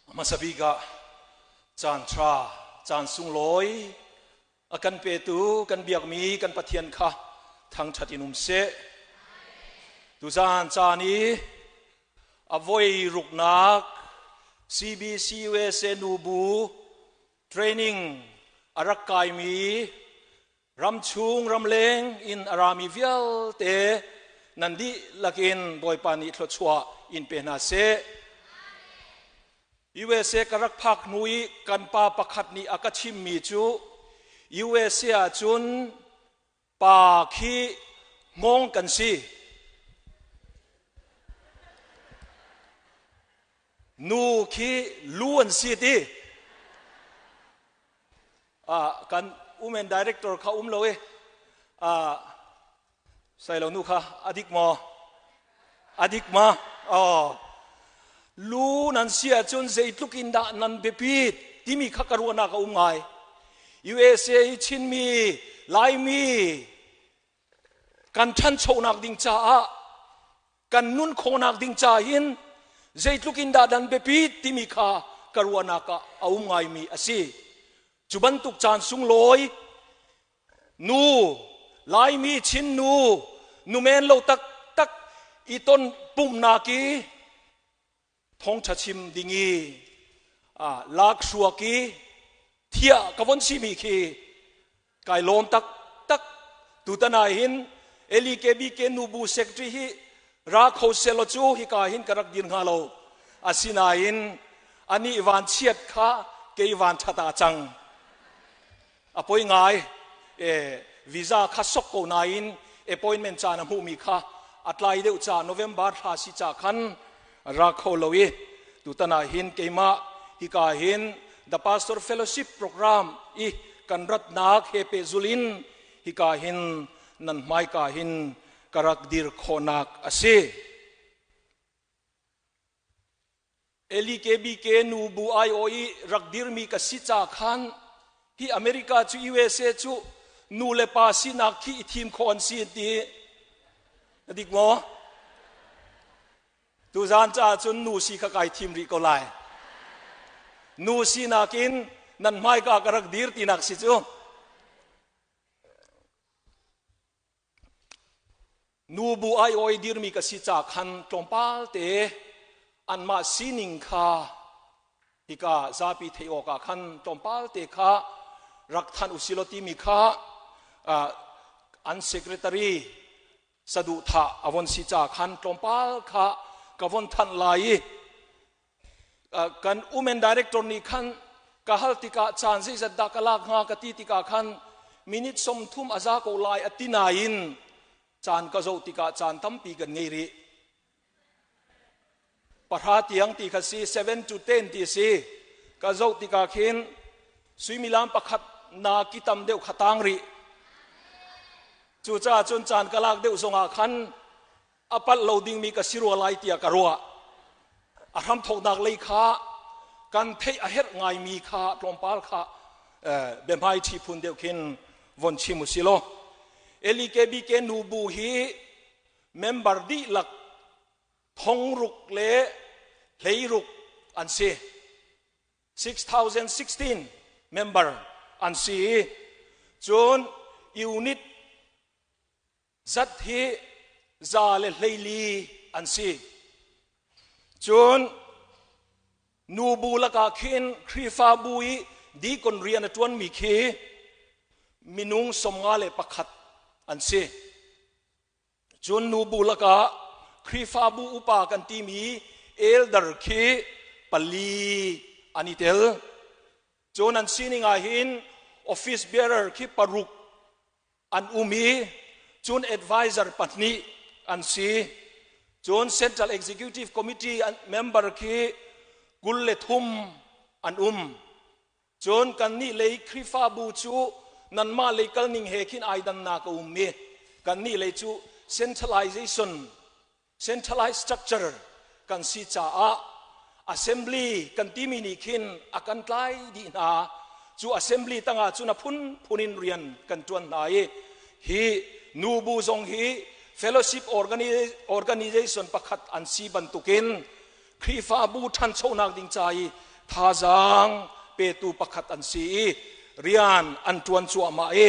Hmasa bik ah caan ṭha, caan sunglawi a kan petu kan biakmi kan Pathian kha thangṭhat in um seh. Tuzaan caan i a voi ruknak CBC USA nubu training a rak kaimi ramchung ramleng in a rami vialte nan dihlak in Bawipa nih thluachuah in pe hna seh. USA ka rak phak hnu i kan pa pakhat nih a ka chimmi cu USA ahcun pa khi hngawng kan si. Nu khi lu an si ti. Kan women director kha um lo i sailo nu kha adik maw adik ma oh lu nan si ahcun zeitluk in dah nan biapit timi kha ka ruahnak a um ngai. USA i Chinmi Laimi kan ṭhanchonak ding caah, kan nun khawhnak ding ca hin zeitluk in dah dan biapit timi kha ka ruahnak ah a um ngaimi a si. Cu bantuk caan sunglawi nu Laimi Chin nu nu men lo taktak i ton pumhnak i thawngṭha chim ding i lak hruak i thiah ka von simi khi kai lawm taktak. Tutan ah hin LEKBK nubu secretary hi ra kho selaw cu hika hin ka rak dir hnga lo. Asinain anih van chiat kha kei van ṭhat ah cang. A poi ngai. Visa kha sok ko nain appointment caan a hmuhmi kha a tlai deuh ca, November thla si ca khan ra kho lo i tutan ah hin keimah hika hin The Pastor Fellowship program i kan ratnak he pehzul in hika hin nan hmaika hin ka rak dir khawhnak a si. LEKBK nubu aiawh i rak dirmi ka si ca khan hi America cu, USA cu nu le pa sinak khi i thim khawh an si an ti. Na dik maw? Tuzaan caah cun nu si kha kai thim rih ko lai. Nu sinak in nan hmaika ka rak dir tinak si cu. Nubu aiawh i dirmi ka si ca khan tlawmpal te anmah sining kha hika zapi theih awkah khan tlawmpal te kha rak thanh usilaw timi kha an secretary saduhthah a von si ca khan tlawmpal kha ka von thanh lai i kan women director nih khan ka hal tikah caan zeizat dah ka lak hnga ka ti tikah khan minute 30 a za ko lai a ti nain caan ka zoh tikah caan tampi kan ngei rih. 10 tiang ti kha si, 7 to 10 ti si. Ka zoh tikah khin suimilam pakhat na ki tam deuh kha tang rih. Cucaah cun caan ka lak deuh zongah khan a palh lo dingmi ka si rua lai tiah ka ruah. A hramthawknak lei kha kan theih a herh ngaimi kha tlawmpal kha biahmai ṭhi phun deuh khin von chim u si law. LEKBK nubu hi member dihlak 6016 an si. 6016 member an si. Cun unit zat hi 114 an si. Cun nubu lakah khin Khrihfabu i deacon rian a ṭuanmi khi minung 51 an si. Cun nubu lakah Khrihfabu upa kan timi elder khi pali an i tel. Cun an sining ah hin office bearer khi paruk an um i cun advisor pahnih an si. Cun Central Executive Committee member khi 23 an um. Cun kannih lei Khrihfabu cu nanmah lei kalning he khin ai dannak a um i kannih lei cu centralization, centralized structure kan si caah assembly kan timi nih khin a kan tlai dih hna. Cu assembly tangah cun a phunphun in rian kan tuan hna i hi nubu zong hi fellowship organization pakhat an si bantukin Khrihfabu ṭhanchonak ding ca i thazaang petu pakhat an si i rian an ṭuan cuahmah i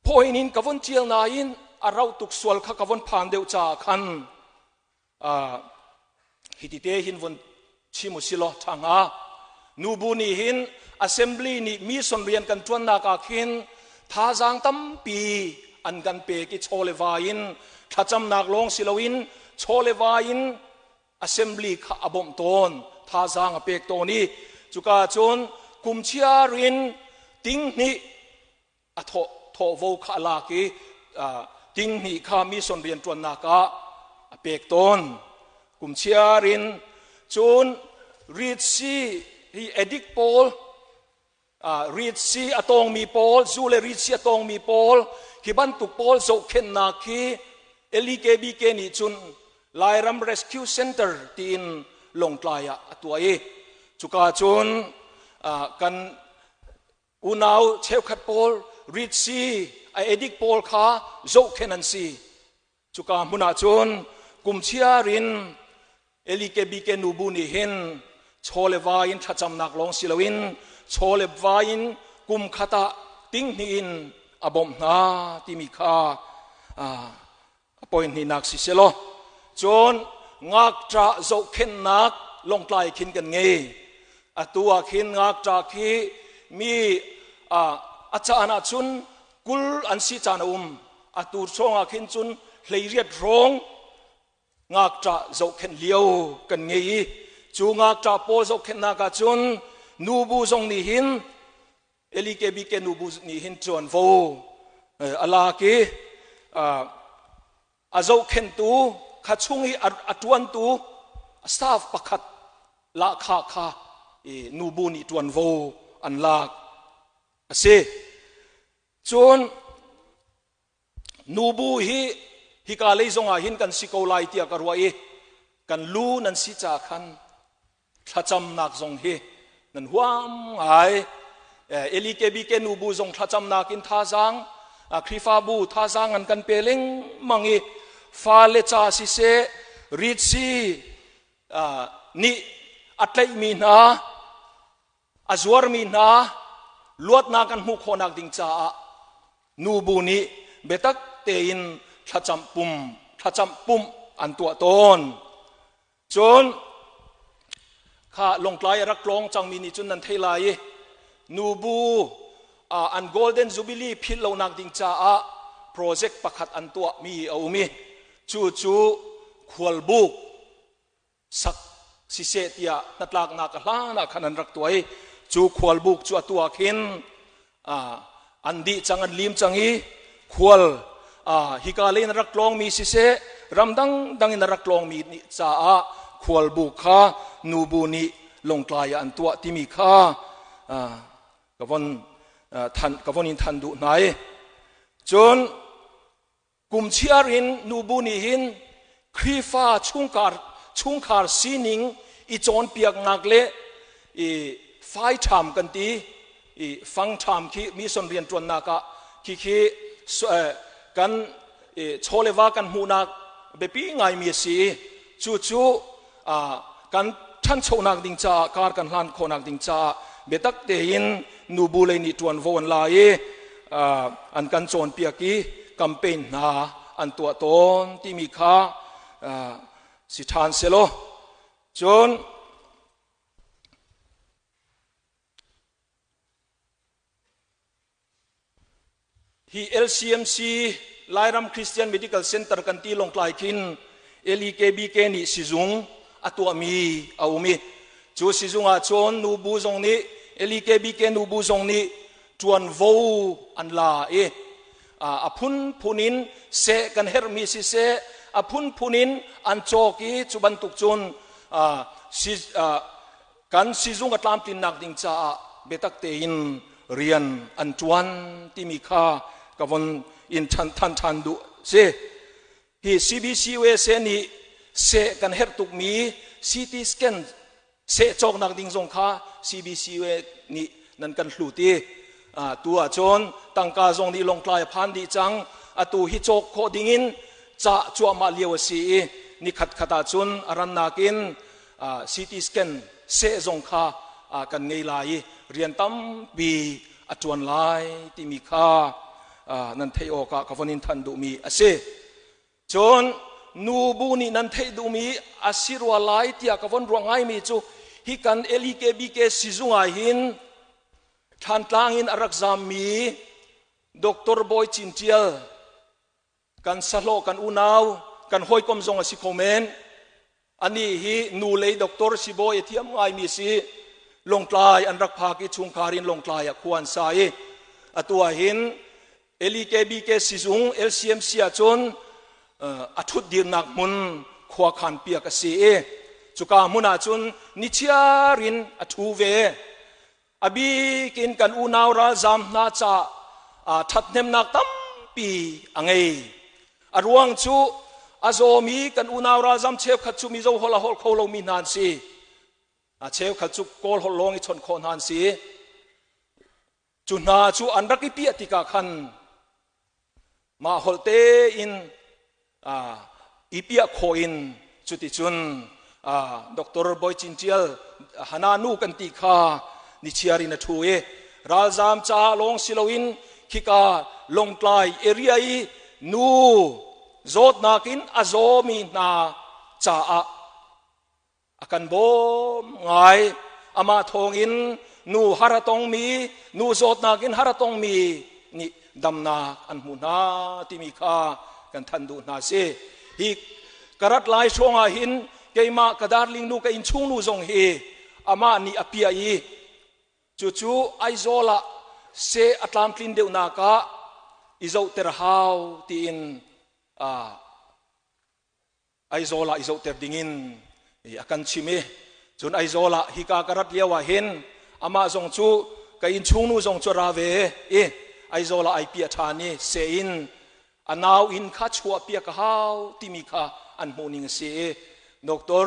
phoin in ka von ṭial nain a rauh tuk sual kha ka von phan deuh caah khan hiti te hin von chim u silaw ṭha hnga. Nubu nih hin assembly nih mission rian kan ṭuannak ah khin thazaang tampi an kan pek i chaw le va in thlacamnak lawng si loin chaw le va in assembly kha a bawmh tawn, thazaang a pek tawn i cuka cun kum chiar in tinghnih a thawh thawhvo kha a lak i tinghnih kha mission rianṭuannak ah a pek tawn. Kum chiar in cun ritsi hi addict pawl, ritsi a tawngmi pawl, zu le ritsi a tawngmi pawl hi bantuk pawl zohkhenhnak khi LEKBK nih cun Lairam Rescue Center tiin Lawngtlai ah a tuah i cuka cun kan unau cheukhat pawl ritsi a addict pawl kha zohkhenh an si. Cuka hmun ah cun kum chiar in LEKBK nubu nih hin chaw le va in thlacamnak lawng si loin chaw le va in kum khat ah tinghnih in a bawmh hna timi kha a point hnihnak si selaw. Cun ngakṭah zohkhenhnak Lawngtlai khin kan ngei. Atu ah khin ngakṭah khi mi a caan ah cun 20 an si caan a um. Atu hrawng ah khin cun 18 hrawng ngakṭah zohkhenh lio kan ngei i cu ngakṭah pawl zohkhenhnak ah cun nubu zong nih hin LEKBK nubu nih hin ṭuanvo a lak i a zohkhenhtu kha chung i a ṭuantu staff pakhat lahkhah kha nubu nih ṭuanvo an lak a si. Cun nubu hi hika lei zongah hin kan si ko lai tiah ka ruah i kan lu nan si caah khan thlacamnak zong hi nan huam ngai. LEKBK nubu zong thlacamnak in thazaang, Khrihfabu thazaang an kan pe lengmang i fale ca siseh, ritsi nih a tlaihmi hna, a zuarmi hna luatnak kan hmuh khawhnak ding caah nubu nih biatak tein thlacam pum thlacam pumh an tuah tawn. Cun kha Lawngtlai a rak tlawng cangmi nih cun nan thei lai i nubu an Golden Jubilee philh lonak ding caah project pakhat an tuahmi a um i cu cu khualbuk sak siseh tiah hnatlaknak a hlan ah khan an rak tuah i cu khualbuk cu atu ah khin an dih cang, an lim cang i khual hika lei in rak tlawngmi siseh, ramdang dang in rak tlawngmi nih caah khualbu kha nubu nih Lawngtlai ah an tuah timi kha ka von than ka von in than duh hna i cun Kum chiar in nubu nih hin Khrihfa chungkhar chungkhar sining i cawnpiaknak le i fai ṭham kan ti i fang ṭham khi mission rianṭuannak ah khi khi kan chawleva kan hmuhnak biapi ngaimi a si i cucu kan ṭhanchonak ding caah, kar kan hlan khawhnak ding caah biatak tein nubu lei nih ṭuanvo an la i an kan cawnpiak i campaign hna an tuah tawn timi kha si ṭhan selaw. Cun Hi LCMC, Lairam Christian Medical Center kan ti, Lawngtlai khin LEKBK nih sizung a tuahmi a um i cu sizung ah cun nubu zong nih, LEKBK nubu zong nih ṭuanvo an la i a phunphun in seh kan herhmi siseh a phunphun in an cawk i cu bantuk cun kan sizung a tlamtlinnak ding caah biatak tein rian an ṭuan timi kha ka von in than than ṭhan duh si. Hi CBC USA nih seh kan herh tukmi CT scan seh cawknak ding zong kha CBC USA nih nan kan hlut i tu ahcun tangka zong nih Lawngtlai a phan dih cang. Atu hi cawk khawh dingin cah cuahmah lio a si i ni khat khat ahcun a rannak in. CT scan seh zong kha kan ngei lai i rian tampi a ṭuan lai timi kha nan theih awkah ka von in than duhmi a si. Cun nubu nih nan theih duhmi a si rua lai tiah ka von ruah ngaimi cu hi kan LEKBK sizung ah hin Thlantlang in a rak zammi Dr. Bawi Cin Ṭial kan sahlawh kan unau kan hawikom zong a si kho men. Anih hi nu lei doctor sibawi a thiam ngaimi si. Lawngtlai an rak phak i chungkhar in Lawngtlai ah khua an sa i atu ah hin LEKBK sizung LCMC ah cun a ṭhut dirnak hmun khua khan piak a si i cuka hmun ah cun nichiar in a ṭhu ve. A bik in kan unau ralzaam hna ca ṭhathnemnak tampi a ngei. A ruang cu a zawmi kan unau ralzaam cheukhat cu Mizo holh a holh kho lomi hna an si. A cheukhat cu Kawl holh lawng i chawnh khawh hna an si. Cu hna cu an rak i piah tikah khan mah holh tein i piah khawh in cuticun Dr. Bawi Cin Ṭial Hana nu kan ti kha nichiar in a ṭhu i ralzaam caah lawng si loin khika Lawngtlai area i nu zawtnak in a zawmi hna caah a kan bawm ngai. Amah thawngin nu har a tongmi, nu zawtnak in har a tongmi nih damnak an hmu hna timi kha kan thanh duh hna si. Hi ka rat lai hrawng ah hin keimah ka darling nu ka innchung nu zong hi amah nih a piah i cucu Aizawl ah seh a tlamtlin deuhnak ah i zohter hau tiin Aizawl ah i zohter dingin a kan chim i cun Aizawl ah hika ka rat lio ah hin amah zong cu ka innchungnu zong cu ra ve i Aizawl ah ai piah ṭhan i seh in a nau inn kha chuah piak a hau timi kha an hmuh ning a si i Doctor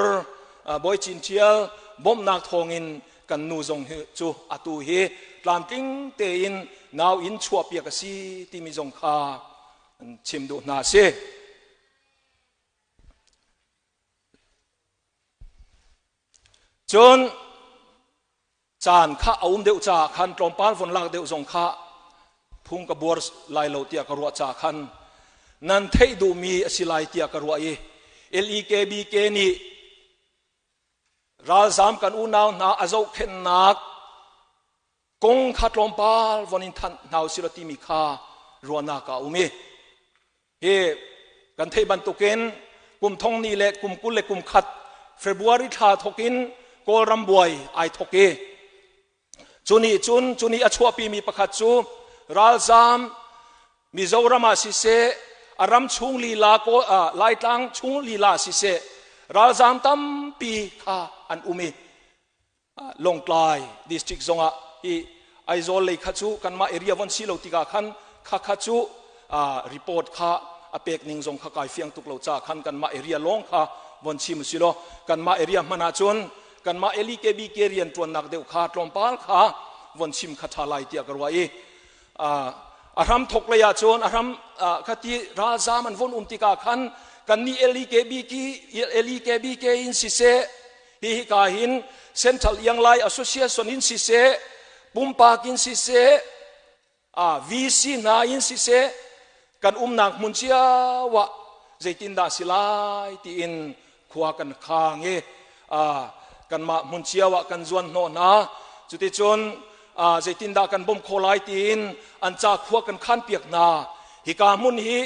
Bawi Cin Ṭial bawmhnak thawngin kan nu zong hi cu atu hi tlamtling tein nau inn chuah piak a si timi zong kha chim duh hna si. Cun caan kha a um deuh caah khan tlawmpal von lak deuh zong kha phung ka buar lai lo tiah ka ruah caah khan nan theih duhmi a si lai tiah ka ruah i LEKBK nih ralzaam kan unau hna a zohkhenhnak kong kha tlawmpal von in thanh hna usih law timi kha ruahnak ah a um i Hi kan theih bantukin kum thong ni le kum 21 February thla thokin Kawlram buai ai thok i cuni cun cuni a chuahpimi pakhat cu ralzaam Mizoram ah siseh a ram chung lila Laitlang chung lila siseh ralzaam tampi kha an um i Lawngtlai district zongah i Aizawl lei kha cu kanmah area von si lo tikah khan kha kha cu report kha a pek ning zong kha kai fiang tuk lo ca khan kanmah area lawng kha von chim si law kanmah area hman ahcun kanmah LEKBK rian ṭuannak deuh kha tlawmpal kha von chim kha ṭha lai tiah ka ruah i a hram thok lei ahcun a hram khati ralzaam an von um tikah khan kannih LEKBK LEKBK in siseh Hi hika hin Central Young Lai Association in siseh, pumpak in siseh, VC hna in siseh, kan umnak hmun cio ah zeitindah si lai tiin khua kan khang i kanmah hmun cio ah kan zuan hnawh hna. Cuticun zeitindah kan bawmh khawh lai tiin an ca khua kan khan piak hna. Hika hmun hi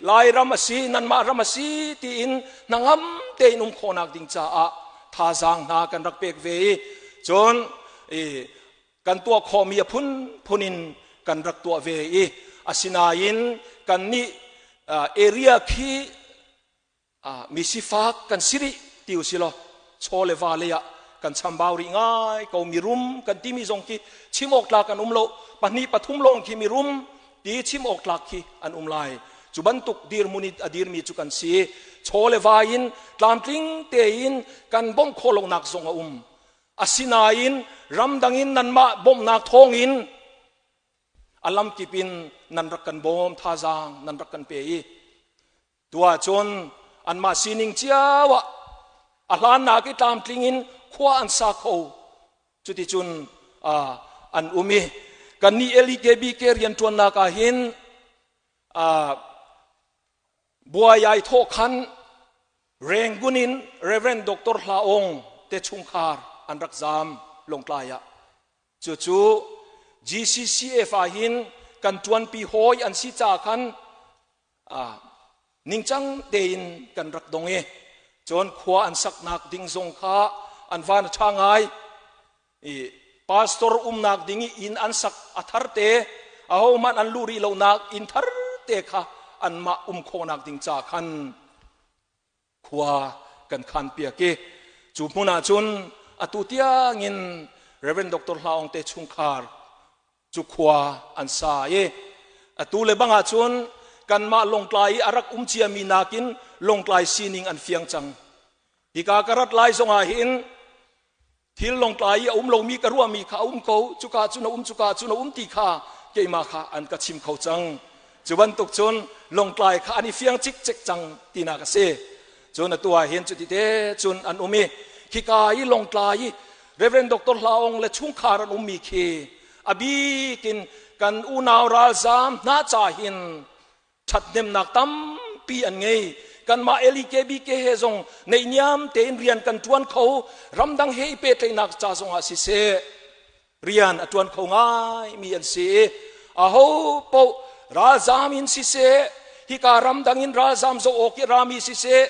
Lairam a si, nanmah ram a si tiin hnangam tein um khawhnak ding caah thazaang hna kan rak pek ve i cun i kan tuah khawhmi a phunphun in kan rak tuah ve i asinain kannih area khi mi sifak kan si rih ti usih law chaw le va lei ah kan chambau rih ngai ko. Mirum kan timi zong khi chim awk tlak an um lo. Pahnih pathum lawng khi mirum ti chim awk tlak khi an um lai. Cu bantuk dirhmun in a dirmi cu kan si. Chaw le va in tlamtling tein kan bawmh khawh lonak zong a um. Asinain ramdang in nanmah bawmhnak thawngin a lamkip in nan rak kan bawm, thazaang nan rak kan pe i tu ahcun anmah sining cio ah. A hlannak i tlamtling in khua an sa kho. Cuticun an um i kannih LEKBK rianṭuannak ah hin buai ai thawh khan Rangoon in Reverend Dr. Hla Aung te chungkhar an rak zaam Lawngtlai ah. Cucu GCCF ah hin kan ṭuanpi hawi an si caah khan ningcang tein kan rak dong i cun khua an saknak ding zong kha an van a ṭha ngai i pastor umnak ding i inn an sak a thar te ahohmanh an luh rih lonak inn thar te kha anmah um khawhnak ding ca khan khua kan khan piak i cu hmun ah cun atu tiangin Reverend Dr. Hla Aung te chungkhar cu khua an sa i atu le bang ahcun kanmah Lawngtlai i a rak um ciami nakin Lawngtlai sining an fiang cang. Hika ka rat lai zongah hin thil Lawngtlai i a um lomi ka ruahmi kha a um ko, cuka cun a um, cuka cun a um ti kha keimah kha an ka chim kho cang. Cu bantuk cun Lawngtlai kha an i fiang cikcek cang tinak a si. Cun atu ah hin cuti te cun an um i khika i Lawngtlai i Reverend Dr. Hla Aung le chungkhar an ummi khi a bikin kan unau ralzaam hna ca hin ṭhathnemnak tampi an ngei. Kanmah LEKBK he zong neihniam tein rian kan ṭuan kho, ramdang he i pehtlaihnak ca zongah siseh rian a ṭuan kho ngaimi an si i aho paoh ralzaam in siseh hika ramdang in ralzaam zoh awk i rami siseh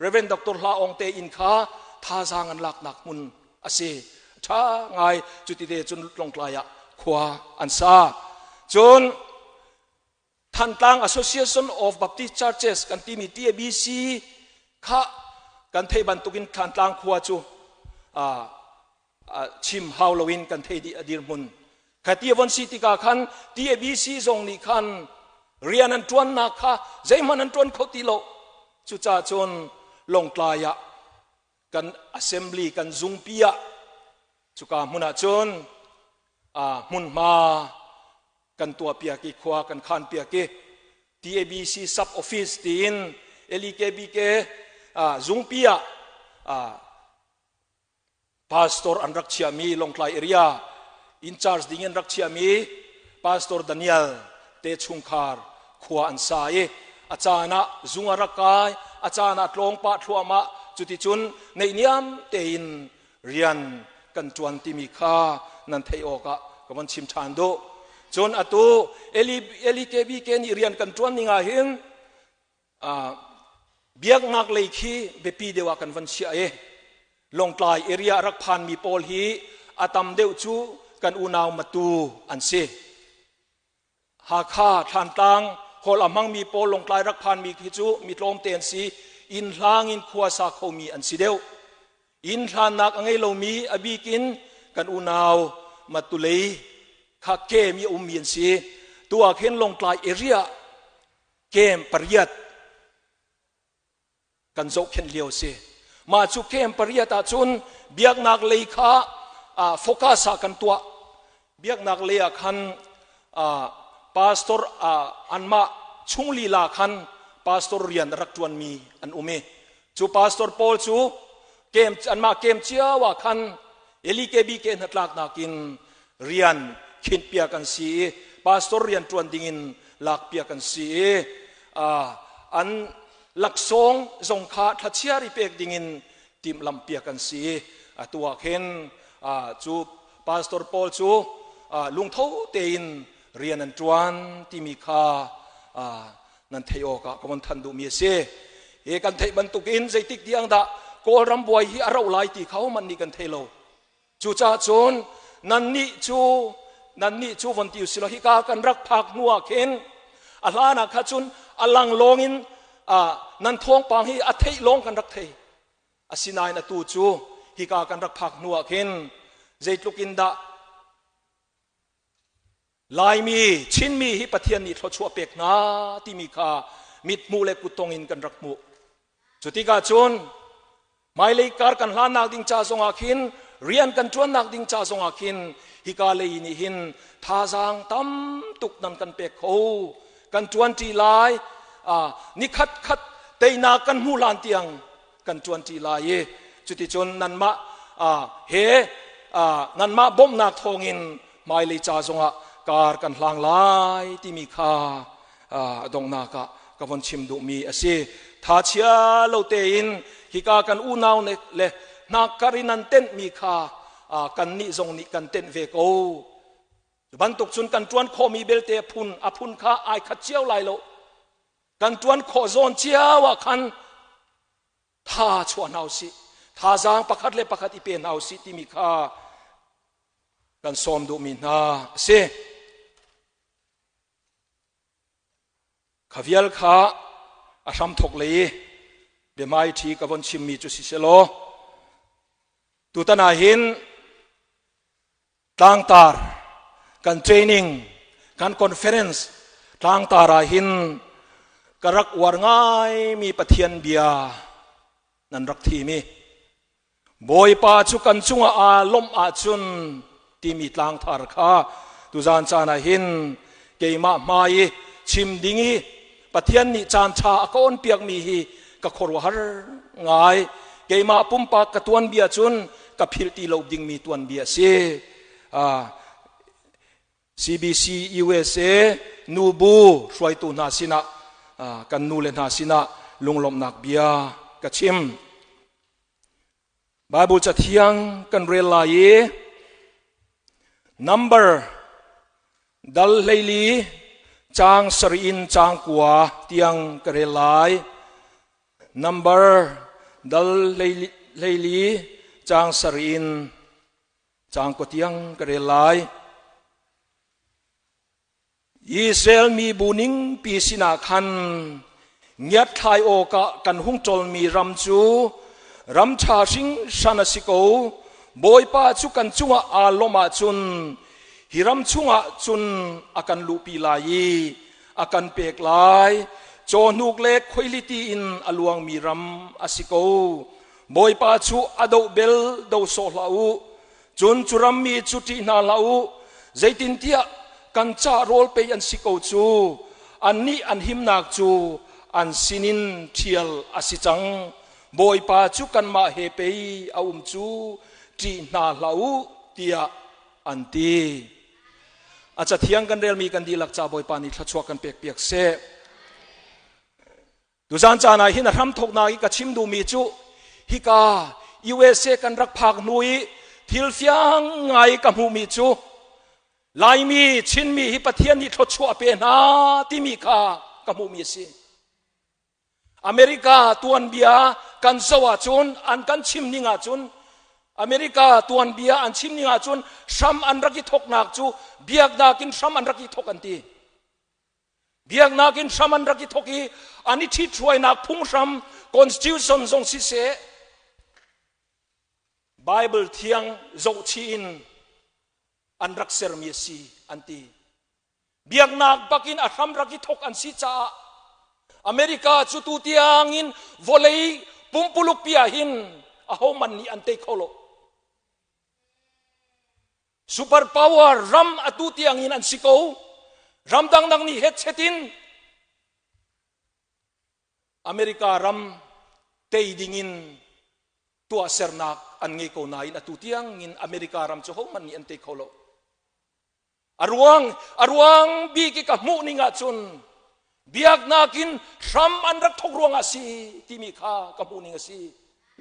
Reverend Dr. Hla Aung te inn kha thazaang an laknak hmun a si. Ṭha ngai cuti te cun Lawngtlai ah khua an sa. Cun Thantlang Association of Baptist Churches kan timi TABC kha kan theih bantukin Thantlang khua cu chim hau loin kan thei dih a dirhmun. Kha ti a von si tikah khan TABC zong nih khan rian an ṭuannak kha zeihmanh an ṭuan kho ti lo. Cucaah cun Lawngtlai ah kan assembly kan zungpi ah cuka hmun ah cun hmunhma kan tuahpiak i khua kan khanpiak i TABC sub office tiin LEKBK zungpi ah pastor an rak chiahmi Lawngtlai area in charge ding in rak chiahmi pastor Daniel te chungkhar khua an sa i a caan ah zung a rak kai a caan ah tlawng pah thluahmah cuticun neihniam tein rian kan ṭuan timi kha nan theih awkah ka von chim ṭhan duh. Cun atu LEKBK nih rian kan ṭuan ning ah hin biaknak lei khi biapi deuh ah kan von chiah i Lawngtlai area a rak phanmi pawl hi a tam deuh cu kan unau Matu an si. Hakha, Thlantlang, holh a hmangmi pawl Lawngtlai rak phanmi khi cu mi tlawmte an si. Inn hlang in khua sa khomi an si deuh. Inn hlannak a ngei lomi a bik in kan unau Matulei kha kem i a ummi an si. Tu ah khin Lawngtlai area kem pariat kan zohkhenh lio a si. Mah cu camp pariat ahcun biaknak lei kha focus ah kan tuah. Biaknak lei ah khan pastor anmah chung lila khan pastor rian a rak ṭuanmi an um i cu pastor pawl cu camp anmah camp cio ah khan LKBK hnatlaknak in rian khinhpiak an si i pastor rian ṭuan dingin lakpiak an si i an laksawng zong kha thlachiar i pek dingin timhlamhpiak an si i atu ah khin cu pastor pawl cu lungtho tein rian an ṭuan timi kha nan theih awkah ka von thanh duhmi a si. Hi kan theih bantukin zeitik tiang dah Kawlram buai hi a rauh lai ti kha hohmanh nih kan thei lo. Cucaah cun nannih cu nannih cu von ti usih law hika kan rak phak hnu ah khin a hlan ah kha cun a lang lawng in nan thawngpang hi a theih lawng kan rak thei. Asinain atu cu hika kan rak phak hnu ah khin zeitluk in dah Laimi, Chinmi hi Pathian nih thluachuah pek hna timi kha mithmuh le kuttong in kan rak hmuh. Cu tikah cun hmailei kar kan hlannak ding ca zongah khin rian kan ṭuannak ding ca zongah khin hika lei nih hin thazaang tam tuk nan kan pek kho. Kan ṭuanṭi lai. Nikhat khat teinak kan hmuh hlan tiang. kan ṭuanṭi lai i cuticun nanmah he nanmah bawmhnak thawngin hmailei ca zongah kar kan hlang lai timi kha donghnak ah ka von chim duhmi a si. Thachia lo tein hika kan unau le hnakkar in an tenhmi kha kannih zong nih kan tenh ve ko. Cu bantuk cun kan ṭuan khawhmi belte phun a phun kha ai khat cio lai lo. Kan ṭuan khawh zawn cio ah khan tha chuah hna usih. Thazaang pakhat le pakhat i pe hna usih timi kha kan sawm duhmi hna a si. Kha vial kha a hramthok lei i biahmai ṭhi ka von chimmi cu si selaw tutan ah hin tlangtar kan training kan conference tlangtar ah hin ka rak uar ngaimi Pathian bia nan rak thim i Bawipa cu kan cungah aa lawmh ahcun timi tlangthar kha tuzan caan ah hin keimah hmai i chim ding i Pathian nih caan ṭha a ka onpiakmi hi ka khuaruahhar ngai. Keimah pumpak ka tuanbia cun ka philh ti lo dingmi tuanbia a si. CBC USA nubu hruaitu hna sinah kan nu le hna sinah lunglawmhnak bia ka chim. Bible cathiang kan rel lai i number dal 14 caang sarih in caang kua tiang ka rel lai. Number dal 14 caang sarih in caang kua tiang ka rel lai. Israel mibu ningpi sinah khan ngiatthlai awkah kan hung ṭolmi ram cu ram ṭha hringhran a si ko. Bawipa cu kan cungah aa lawmh ahcun hi ram chungah cun a kan luhpi lai i a kan pek lai. Cawhnuk le khuailiti in a luangmi ram a si ko. Bawipa cu a doh bel do sawh hlah u. Cun cu rammi cu ṭih hna hlah u, zeitintiah kan ca rawl pei an si ko cu, annih an himnak cu an sinin ṭhial a si cang. Bawipa cu kanmah he pei a um cu, ṭih hna hlah u, tiah an ti. A cathiang kan relmi kan dihlak ca Bawipa nih thluachuah kan pekpiak seh. Tuzan caan ah hin a hramthawknak i ka chim duhmi cu hika USA kan rak phak hnu i thil fiang ngai ka hmuhmi cu Laimi Chinmi hi Pathian nih thluachuah pe hna timi kha ka hmuhmi a si. America tuanbia kan zoh ahcun an kan chim ning ahcun America tuanbia an chim ning ahcun hram an rak i thawknak cu biaknak in hram an rak i thawk an ti. Biaknak in hram an rak i thawk i an i ṭhithruainak phunghram constitution zong siseh Bible thiang zohchih in an rak sermi a si an ti. Biaknak bakin a hram rak i thawk an si caah America cu tu tiangin vawlei pumpuluk pi ah hin ahoman nih an tei kho lo. Super power ram atu tiang in an si ko. Ram dangdang nih hetchet in America ram tei ding in tuahsernak an ngei ko nain atu tiang in America ram cu hohmanh nih an tei kho lo. A ruang a ruang bik i ka hmuh ning ahcun biaknak in hram an rak thok ruangah si timi kha ka hmuh ning a si.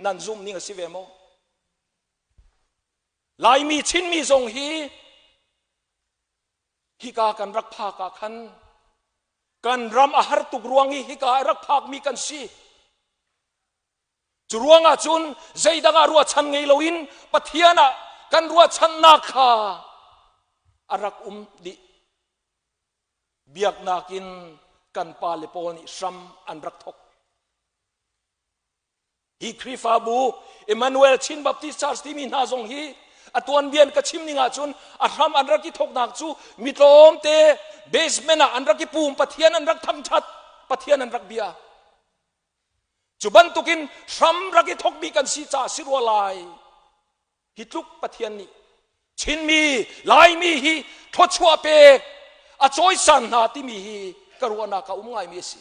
Nan zumh ning a si ve maw? Laimi Chinmi zong hi hika kan rak phak ah khan kan ram a har tuk ruang i hika a rak phakmi kan si. Cu ruangah cun zeidang ah ruahchan ngei loin Pathian ah kan ruahchannak kha a rak um dih. Biaknak in kan pale pawl nih hram an rak thok. Hi Khrihfabu Emmanuel Chin Baptist Church timi hna zong hi a tuanbian ka chim ning ahcun a hram an rak i thawknak cu mi tlawmte basement ah an rak i pum Pathian an rak thangṭhat Pathian an rak bia cu bantukin hram rak i thawkmi kan si caah si rua lai hi tluk Pathian nih Chinmi Laimi hi thluachuah pek a cawisan hna timi hi ka ruahnak a um ngaimi a si.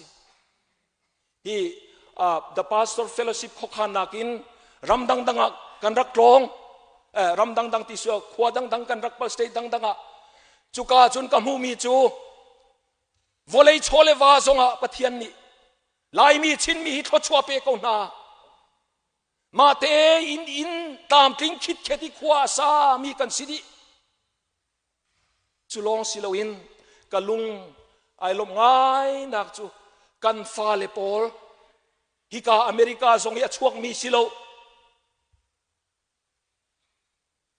Hi. The Pastor Fellowship khuakhannak in ram dangdang ah kan rak tlawng. Ram dangdang ti su khua dangdang kan rak pal state dangdang ah cuka cun ka hmuhmi cu vawlei chaw le va zongah Pathian nih Laimi Chinmi hi thluachuah pe ko hna. Mah te inn inn tlamtling khitkhet i khua a sa mi kan si dih. Cu lawng si loin ka lung ai lawmh ngainak cu kan fale pawl hika America zong i a chuakmi si lo.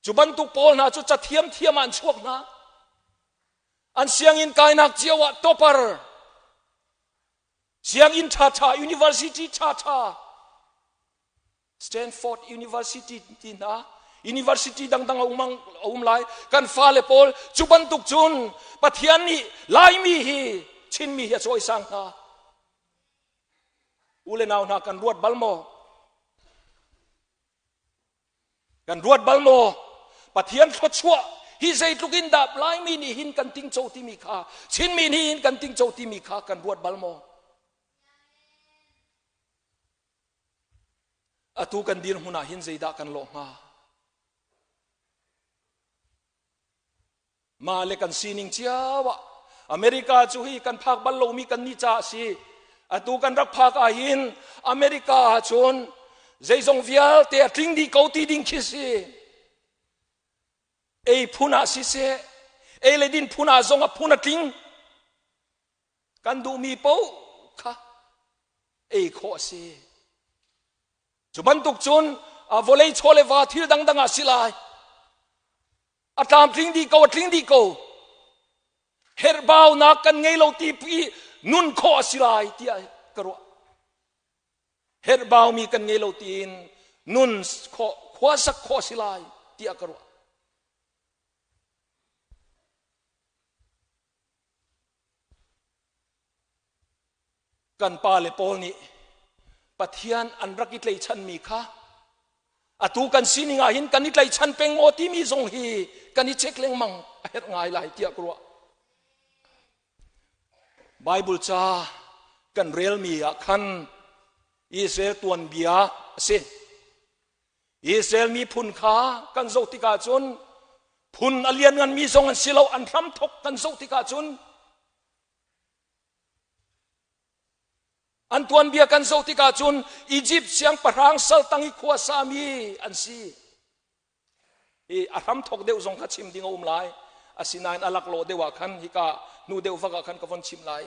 Cu bantuk pawl hna cu ca thiamthiam ah an chuak hna. An sianginn kainak cio ah topper sianginn ṭhaṭha university ṭhaṭha Stanford University ti hna university dangdang a um, a um lai kan fale pawl cu bantuk cun Pathian nih Laimi hi Chinmi hi a cawisang hna u le nau hna kan ruat bal maw Kan ruat bal maw? Pathian thluachuah hi zeitluk in dah Laimi nih hin kan tingco timi kha, Chinmi nih hin kan tingco timi kha kan ruat bal maw? Atu kan dirhmun ah hin zeidah kan lawh hnga? Mah le kan sining cio ah America cu hi kan phak bal lomi kan nih caah a si. Atu kan rak phak ah hin America ah cun zeizong vialte a tling dih ko ti ding khi si. Ei phun ah siseh, ei le din phun ah zong a phun a tling. Kan duhmi paoh kha ei khawh a si. Cu bantuk cun vawlei chaw le va thil dangdang ah si lai. A tlamtling dih ko, a tling dih ko. Herhbaunak kan ngei lo ti i nun khawh a si lai tiah ka ruah. Herhbaumi kan ngei lo tiin nun khawh, khuasak khawh a si lai tiah ka ruah. Kan pale pawl nih Pathian an rak i tleichanmi kha atu kan sining ah hin kan i tlaichan peng maw timi zong hi kan i check lengmang a herh ngai lai tiah ka ruah. Bible ca kan relmi ah khan Israel tuanbia a si. Israel miphun kha kan zoh tikah cun phun a liannganmi zong an si lo an hramthok kan zoh tikah cun An tuanbia kan zoh tikah cun Egypt siangpahrang saltang i khua sami an si. I a hramthok deuh zong kha chim ding a um lai. Asinain a laklawh deuh ah khan hika hnu deuh vak ah khan ka von chim lai.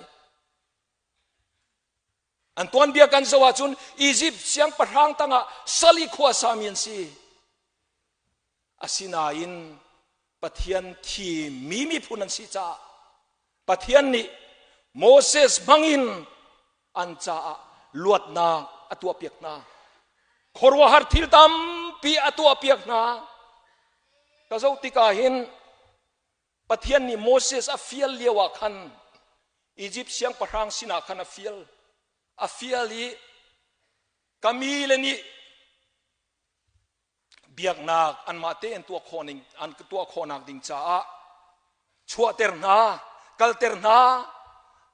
An tuanbia kan zoh ahcun Egypt siangpahrang tangah sal i khua sami an si. Asinain Pathian thimmi miphun an si caah Pathian nih Moses hmangin an caah luatnak a tuahpiak hna. Khuaruahhar thil tampi a tuahpiak hna. Ka zoh tikah hin Pathian nih Moses a fial lio ah khan Egypt siangpahrang sinah khan a fial. A fial i ka mi le nih biaknak anmah tein tuah khawh ning an tuah khawhnak ding caah chuahter hna kalter hna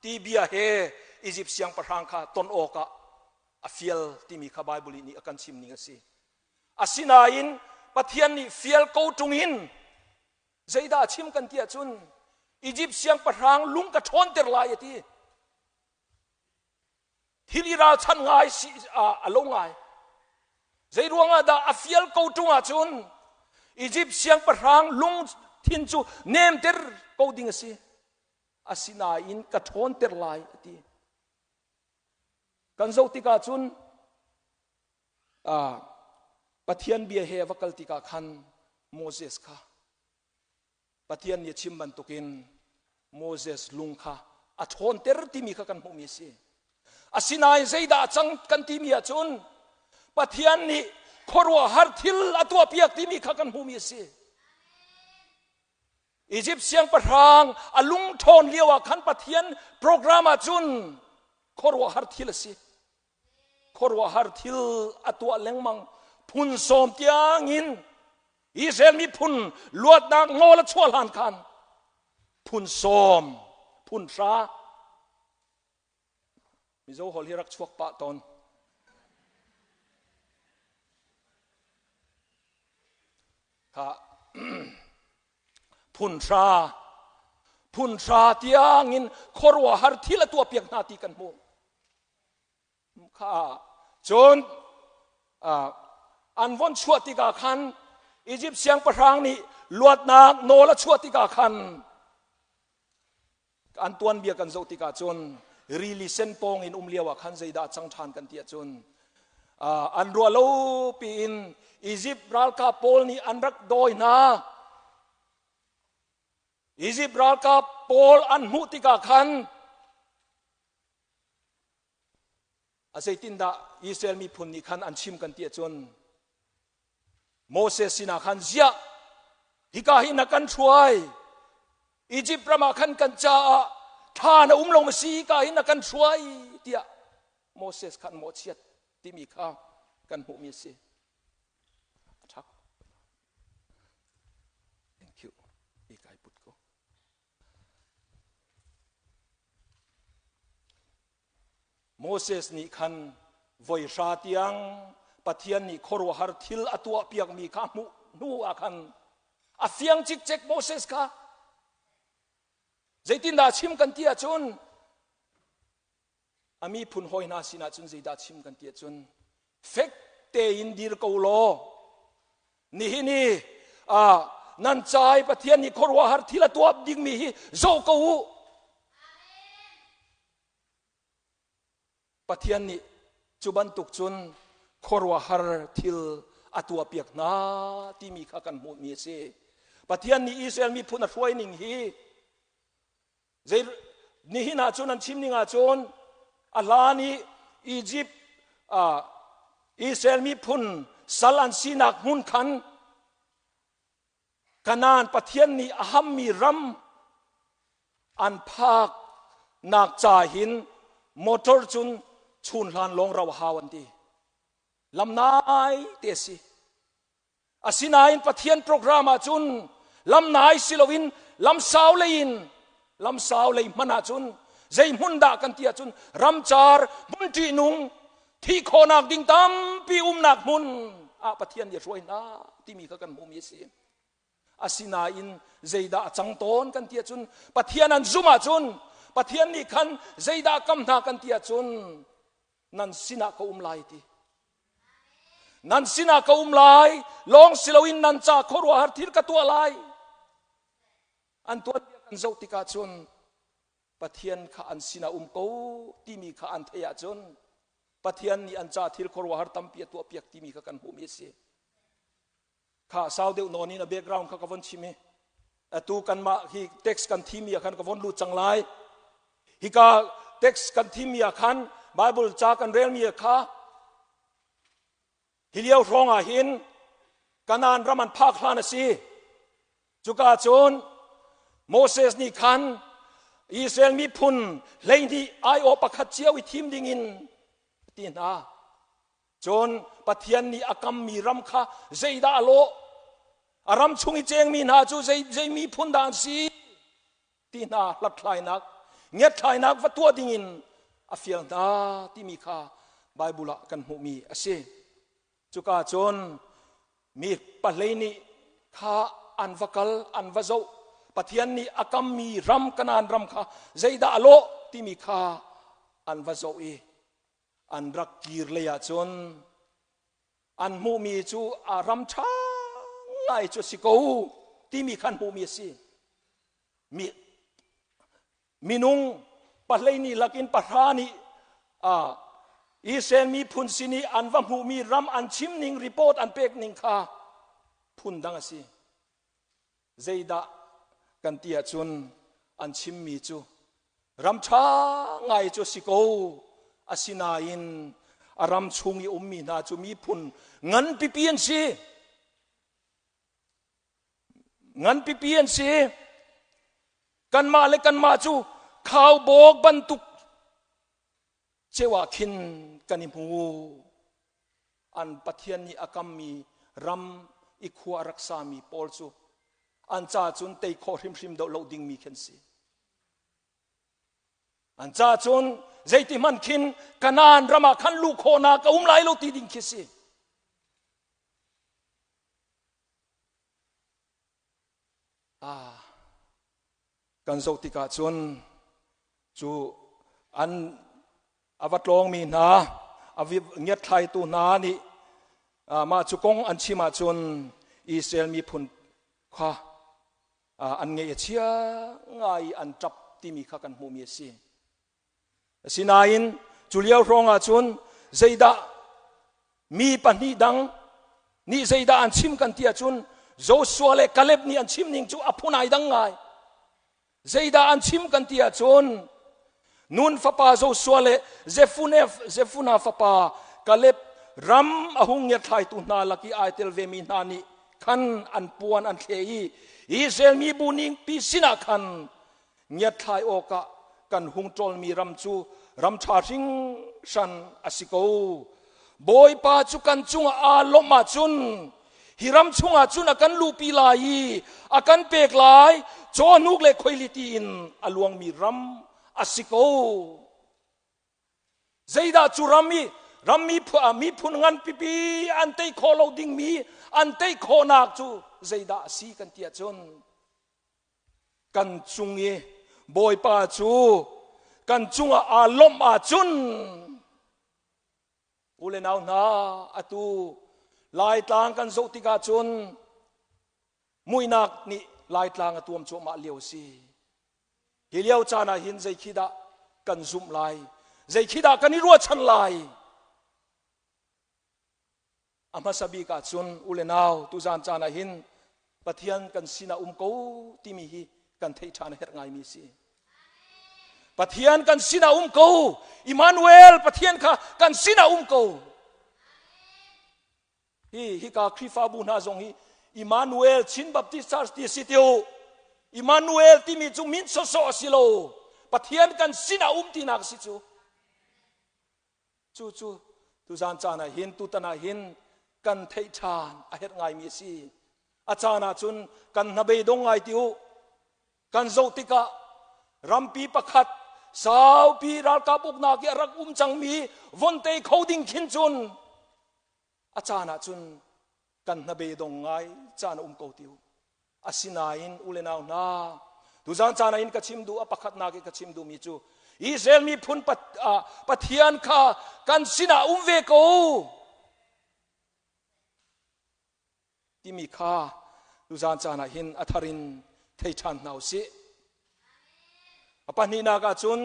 ti bia he Egypt siangpahrang kha ton awkah a fial timi kha Bible nih a kan chim ning a si. Asinain Pathian nih fial ko ṭung in zeidah a chim kan ti ahcun Egypt siangpahrang lung ka ṭhawnter lai a ti. Thil i ralchanh ngai si a lo ngai. Zei ruangah dah a fial ko ṭung ahcun Egypt siangpahrang lungthin cu nemter ko ding a si. Asinain ka ṭhawnter lai a ti. Kan zoh tikah cun Pathian bia he a va kal tikah khan Moses kha Pathian nih a chim bantukin Moses lung kha a ṭhawnter timi kha kan hmuhmi a si. Asinain zeidah a cang kan timi ahcun Pathian nih khuaruahhar thil a tuahpiak timi kha kan hmuhmi a si. Egypt siangpahrang a lung ṭhawn lio ah khan Pathian program ahcun khuaruahhar thil a si. Khuaruahhar thil a tuah lengmang phun sawm tiangin Israel miphun luatnak nawl a chuah hlan khan phun sawm phun hra Mizo hol hi rak chuak pah tawn. Kha phunhra phunhra tiangin khuaruahhar thil a tuahpiak hna ti kan hmuh. Kha cun an von chuah tikah khan Egypt siangpahrang nih luatnak nawl a chuah tikah khan an tuanbia kan zoh tikah cun rili sen pawng in um lio ah khan zeidah cang ṭhan kan ti ahcun an ruah lo piin Egypt ralkap pawl nih an rak dawi hna. Egypt ralkap pawl an hmuh tikah khan A zeitindah Israel miphun nih khan an chim kan ti ahcun Moses sinah khan ziah hika hi na kan hruai Egypt ram ah khan kan caah thla na um lo ma si hika hi na kan hruai tiah Moses khan mawhchiat timi kha kan hmuhmi a si. A ṭha. Thank you. I kai put ko. Moses nih khan voi hra tiang Pathian nih khuaruahhar thil a tuahpiakmi kha hmuh hnu ah khan a fiang cikcek Moses kha zeitindah chim kan ti ahcun a miphun hawi hna sinah cun zeidah chim kan ti ahcun fek tein dir ko law nihin i nan ca i Pathian nih khuaruahhar thil a tuah dingmi hi zoh ko u. Pathian nih cu bantuk cun khuaruahhar thil a tuahpiak hna timi kha kan hmuhmi a si. Pathian nih Israel miphun a hruai ning hi Zei nihin ah cun an chim ning ahcun a hlan i Egypt uh, Israel miphun sal an sinak hmun khan Kanaan Pathian nih a hammi ram an phak nak ca hin motor cun chun hlan lawng rau hau an ti. Lam nai te a si. Asinain Pathian program ahcun lam nai si loin lam sau lei in lam sau lei hman ahcun zei hmun dah kan ti ahcun ramcar hmun ṭihnung thih khawhnak ding tampi umnak hmun ah Pathian nih a hruai hna timi kha kan hmuhmi a si. Asinain zeidah a cang tawn kan ti ahcun Pathian an zumh ahcun Pathian nih khan zeidah kam hna kan ti ahcun nan sinah ka um lai ti. Nan sinah ka um lai, lawng si loin nan ca khuaruahhar thil ka tuah lai. An tuanbia kan zoh tikah cun Pathian kha an sinah um ko timi kha an theih ahcun Pathian nih an ca thil khuaruahhar tampi a tuahpiak timi kha kan hmuhmi a si. Kha sau deuh nawn in a background kha ka von chim i atu kanmah hi text kan thimi ah khan ka von lut cang lai. Hika text kan thimmi ah khan Bible ca kan relmi kha hi lio hrawng ah hin Kanaan ram an phak hlan a si. Cuka cun Moses nih khan Israel miphun 12 aiawh pakhat cio i thim dingin a ti hna. Cun Pathian nih a kammi ram kha zeidah a lawh? A ram chung i cengmi hna cu zei, zei miphun dah an si? Ti hna hlathlainak, ngiatthlainak va tuah dingin a fial hna timi kha Baibal ah kan hmuhmi a si. Cuka cun mi pahlei nih kha an va kal, an va zoh. Pathian nih a kammi ram Kanaan ram kha zeidah a lawh timi kha an va zoh i an rak kir lei ahcun an hmuhmi cu a ram ṭha ngai cu a si ko timi kha an hmuhmi a si. Mi, minung pahlei nih lakin pahra nih uh, Israel miphun sin i an va hmuhmi ram an chim ning report an pek ning kha phun dang a si. Zeidah kan ti ahcun an chimmi cu ram ṭha ngai cu a si ko. Asinain a ram chung i ummi hna cu miphun nganpipi an si. Nganpipi an si. Kanmah le kanmah cu khaubawk bantuk ceu ah khin kan i hmu. An Pathian nih a kammi ram i khua a rak sami pawl cu an ca cun tei khawh hrimhrim deuh lo dingmi khi an si. An ca cun zeiti hmanh khin Kanaan ram ah khan luh khawhnak a um lai lo ti ding khi si. Ah, kan zoh tikah cun cu an a va tlawngmi hna a ngiatthlaitu hna nih mah cu kong an chim ahcun Israel miphun kha an ngeih a chia ngai i an ṭap timi kha kan hmuhmi a si. Asinain cu lio hrawng ahcun zeidah mi pahnih dang nih zeidah an chim kan ti ahcun Joshua le Caleb nih an chim ning cu a phun ai dang ngai. Zeidah an chim kan ti ahcun Nun fapa Joshua le Jefune fapa Caleb ram a hung ngiathlaitu hna lak i ai tel vemi hna nih khan an puan an thle i Israel mi bu ningpi sinah khan ngiatthlai awkah kan hung ṭawlmi ram cu ram ṭha hringhran a si ko. Bawipa cu kan cungah aa lawmh ahcun hi ram chungah cun a kan luhpi lai i a kan pek lai, cawhnuk le khuailiti in a luangmi ram a si ko. Zeidah cu ram i rammi miphun ngan pipi an tei khawh lo dingmi an tei khawhnak cu zeidah a si kan ti ahcun kan cung i Bawipa cu kan cungah aa lawmh ahcun u le nau hna atu Laitlang kan zoh tikah cun muihnak nih Laitlang a tuam cuahmah lio a si. Hi lio caan ah hin zei khi dah kan zumh lai? Zei khi dah kan i ruahchan lai? A hmasa bik ahcun u le nau tuzan caan ah hin Pathian kan sinah um ko timi hi kan theih ṭhan a herh ngaimi a si. Pathian kan sinah um ko. Emmanuel Pathian kha kan sinah um ko. Hi hika Khrihfabu hna zong hi Emmanuel Chin Baptist Church ti a si tiu. Emmanuel timi cu min sawsawh a si lo. Pathian kan sinah um tinak a si cu. Cu cu tuzan caan ah hin tutan ah hin kan theih ṭhan a herh ngaimi a si. A caan ah cun kan hnabei dong ngai ti u. Kan zoh tikah rampi pakhat saupi ralkap uknak i a rak um cangmi von tei kho ding khin cun a caan ah cun kan hnabei dong ngai caan a um ko ti u. Asinain u le nau hna, tuzan caan ah hin ka chim duh a pakhatnak i ka chim duhmi cu Israel miphun Pathian kha kan sinah um ve ko timi kha tuzan caan ah hin a thar in thei ṭhan hna u sih. A pahnihnak ah cun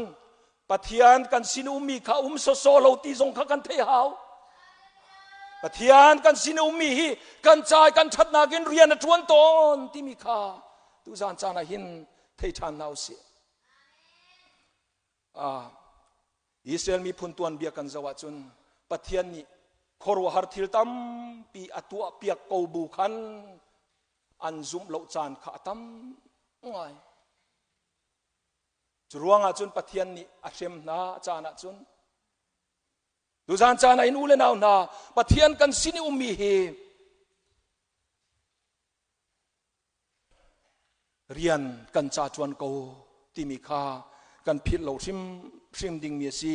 Pathian kan sin ummi kha um sawsawh lo ti zong kha kan theih hau. Pathian kan sin ummi hi kan ca kan ṭhatnak in rian a ṭuan tawn timi kha tuzan caan ah hin thei ṭhan hna usih. Ah, Israel miphun tuanbia kan zoh ahcun Pathian nih khuaruahhar thil tampi a tuah piak ko bu khan an zumh lo caan kha a tam ngai. Cu ruangah cun Pathian nih a hrem hna caan ah cun tuzan caan ah in u le nau hna Pathian kan sin i ummi hi rian kan ca ṭuan ko timi kha kan philh lo hrimhrim dingmi a si.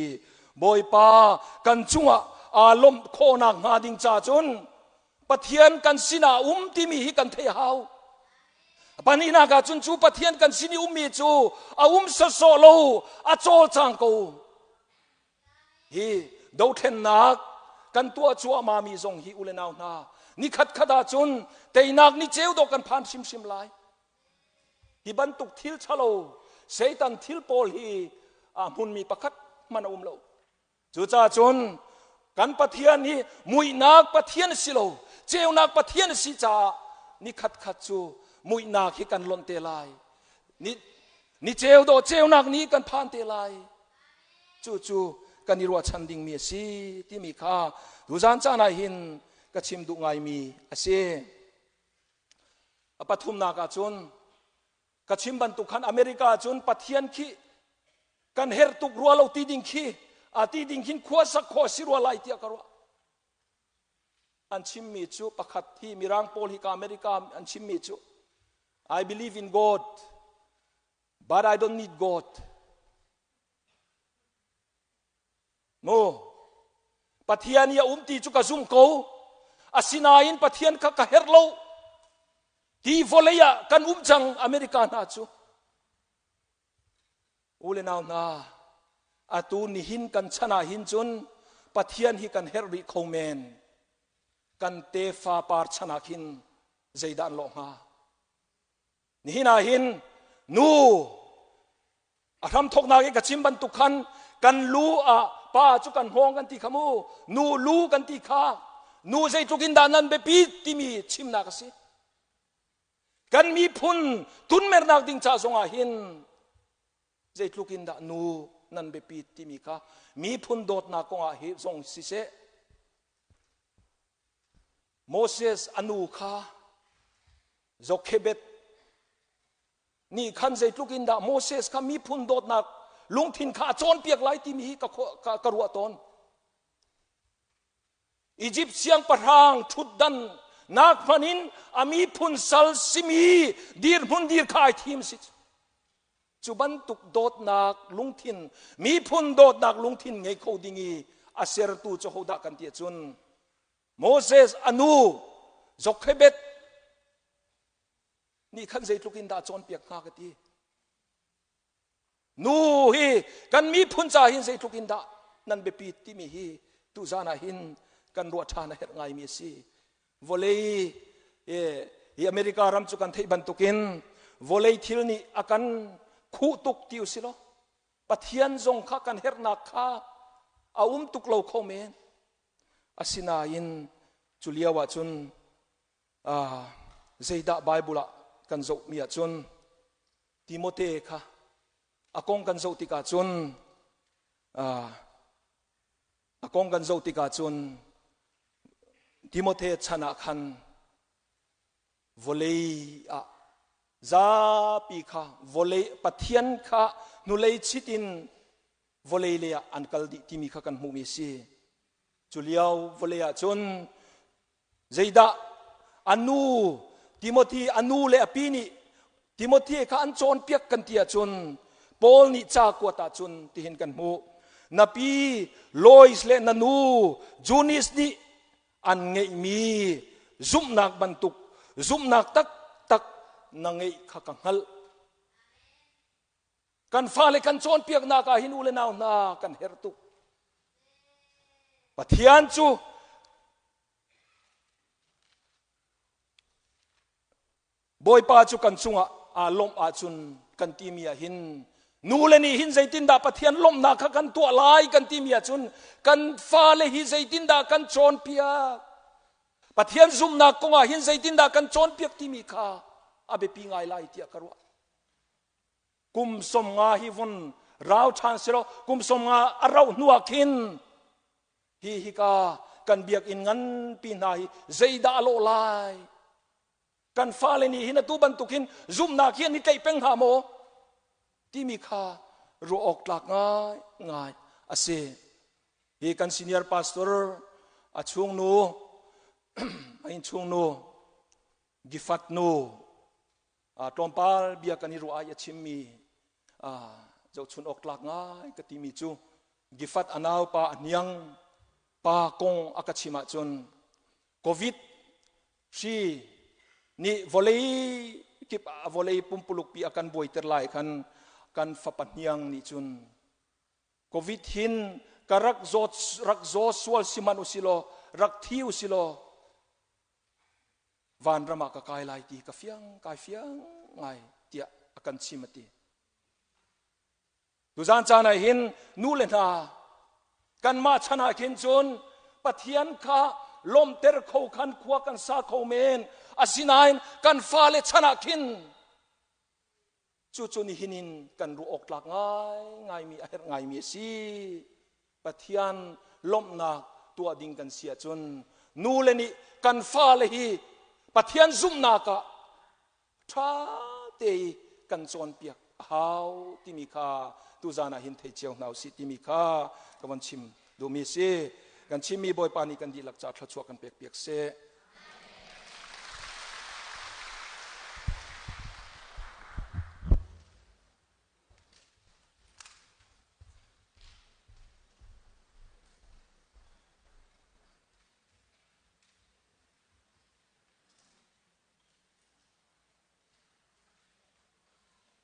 Bawipa kan cungah aa lawmh khawhnak hnga ding ca cun Pathian kan sinah um timi hi kan theih hau. Pahnihnak ah cun cu Pathian kan sin i ummi cu a um sawsawh lo, a cawlcang ko. Hi dothlennak kan tuah cuahmah mi zong hi u le nau hna, ni khat khat ah cun teinak ni ceu dawh kan phan hrimhrim lai. Hi bantuk thil ṭhalo Satan thil pawl hi a hmunmi pakhat hmanh a um lo. Cucaah cun kan Pathian hi muihnak Pathian a si lo, ceunak Pathian a si caah ni khat khat cu muihnak hi kan lonh te lai. Ni, ni ceu dawh ceunak ni kan phan te lai. Cucu kan i ruahchan dingmi a si timi kha tuzan caan ah hin ka chim duh ngaimi a si. A pathumnak ah cun ka chim bantuk khan America ah cun Pathian khi kan herh tuk rua lo ti ding khi a ti ding khin khua sak khawh si rua lai tiah ka ruah. An chimmi cu pakhat hi Mirang pawl hi ka America an chimmi cu I believe in God but I don't need God. Mu Pathian i a um ti cu ka zum ko. Asinain Pathian kha ka herh lo. Hi vawlei ah kan um cang America hna cu. U le nau hna, atu nihin kan chan ah hin cun Pathian hi kan herh rih kho men. Kan tefa par chan ah khin zeidah an lawh hnga? Nihin ah hin nu a hramthoknak i ka chim bantuk khan kan lu ah pa cu kan hngawng kan ti kha mu nu lu kan ti kha nu zeitluk in dah nan biapi timi chimnak a si kan miphun tunmernak ding ca zongah hin zeitluk in dah nu nan biapi timi kha miphun dawtnak kongah hi zong siseh Moses a nu kha Jochebed nih khan zeitluk in dah Moses kha miphun dawtnak lungthin kha a cawnpiak lai timi hi ka, ka, ka ruah tawn. Egypt siangpahrang ṭhutdan nak hman in a miphun sal simi dirhmun dir kha ai thim si. Cu bantuk dawtnak lungthin, miphun dawtnak lungthin ngei kho ding i a sertu cu hodah kan ti ahcun Moses a nu Jochebed nih khan zeitluk in dah cawnpiak hnga ka ti. Nu hi kan miphun ca hin zeitluk in dah nan biapi timi hi tuzan ah hin kan ruah ṭhan a herh ngaimi a si. Vawlei hi America ram cu kan theih bantukin vawlei thil nih a kan khuh tuk ti usih law Pathian zong kha kan herhnak kha a um tuk lo kho men. Asinain cu lio ah cun zeidah Bible ah kan zohmi ahcun Timote kha a kong kan zoh tikah cun a kong kan zoh tikah cun Timote chan ah khan vawlei ah zapi kha vawlei Pathian kha hnulei chit in vawlei lei ah an kal dih timi kha kan hmuhmi a si. Cu lio vawlei ah cun Zeidah a nu Timothy a nu le a pi nih Timothy kha an cawnpiak kan ti ahcun Paul nih ca kuat ahcun tihin kan hmuh. Na pi Lois le na nu Junis nih an ngeihmi zumhnak bantuk zumhnak taktak na ngeih kha ka hngalh. Kan fale kan cawnpiaknak ah hin u le nau hna kan herh tuk. Pathian cu Bawipa cu kan cungah aa lawmh ahcun kan timi ah hin nu le nih hin zeitindah Pathian lawmhnak kha kan tuah lai kan timi ahcun kan fale hi zeitindah kan cawnpiak Pathian zumhnak kongah hin zeitindah kan cawnpiak timi kha a biapi ngai lai tiah ka ruah. Kum 50 hi vun rau ṭhan selaw kum 50 a rauh hnu ah khin hi hika kan biakinn nganpi hna hi zeidah a lawh lai? Kan fale nih hin atu bantuk hin zumhnak hi an i tlaih peng hnga maw? Timi kha ruah awk tlak ngai ngai a si. Hi kan senior pastor a chungnu a innchungnu Gifat nu tlawmpal bia kan i ruah i a chimmi zohchun awk tlak ngai ka timi cu Gifat a naupa a hniang pa kong a ka chim ahcun COVID hri nih vawlei kip ah vawlei pumpuluk pi a kan buaiter lai khan kan fapa hniang nih cun COVID hin ka rak zawt rak zaw sual sihmanh usilaw rak thi usilaw vanram ah ka kai lai ti ka fiang kai fiang ngai tiah a kan chim a ti. Tuzan caan ah hin nu le hna kanmah chan ah khin cun Pathian kha lawmhter kho khan khua kan sa kho men asinain kan fale chan ah khin Cucu nihin in kan ruah awk tlak ngaingaimi a herh ngaimi a si. Pathian lawmhnak tuah ding kan si ahcun nu le nih kan fale hi Pathian zumhnak ah ṭha te i kan cawnpiak a hau timi kha tuzan ah hin thei cio hna usih timi kha ka von chim duhmi a si. Kan chimmi Bawipa nih kan dihlak ca thluachuah kan pek piak seh.